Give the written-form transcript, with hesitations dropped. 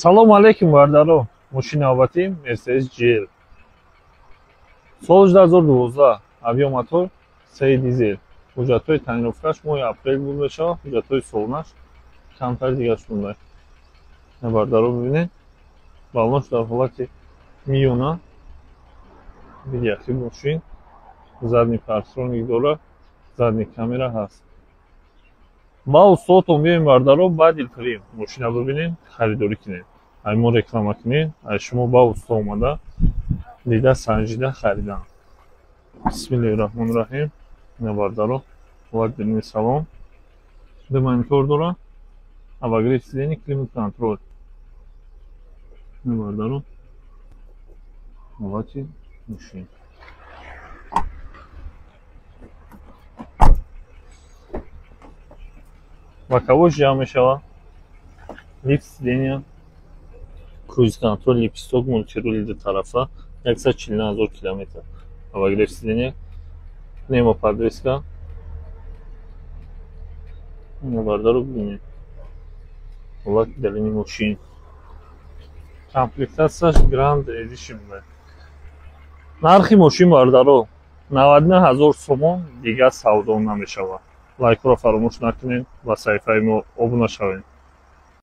Салом алейкум, бардаро. Мошини навбатӣ Mercedes GL. Соли 2012, объём мотор 3 дизел. Ҳуҷҷатҳои тонировкаш моҳи апрел буд мешавад, ҳуҷҷатҳои солонаш камтар дигар шуда. Бардаро, бибинед. Баллонш дар ҳолати миёна. Яхи мошин задний парктроник дорад, задний камера ҳаст. Ба устодтон биёем, бардаро, ба дилпирӣ мошина бибинем, харидорӣ кунем. Ай мо реклама кунем, ай шумо ба усто омада, дида, санҷида харидан. Бисмиллоҳи раҳмони раҳим. Ина, бардаро, ҳолати даруни салон. Ду монитор дорад, обогрев сидений, климат контроль. Ина, бардаро, ҳолати мошин. Боковой ҷамъ мешавад, лифт сидения, круиз контроль, лепесток, мультирули дутарафа, 149 000 километр. Обогрев сидения, пневмоподвеска. Ина, бардаро, бибинед. Ҳолати даруни мошин. Комплектатсияш Grand Edition буда. Нархи мошин, бардаро, 99 ҳазор сомон, дигар савдо намешавад. Лайкҳоро фаромӯш накунед ва саҳифаи мо обуна шавед.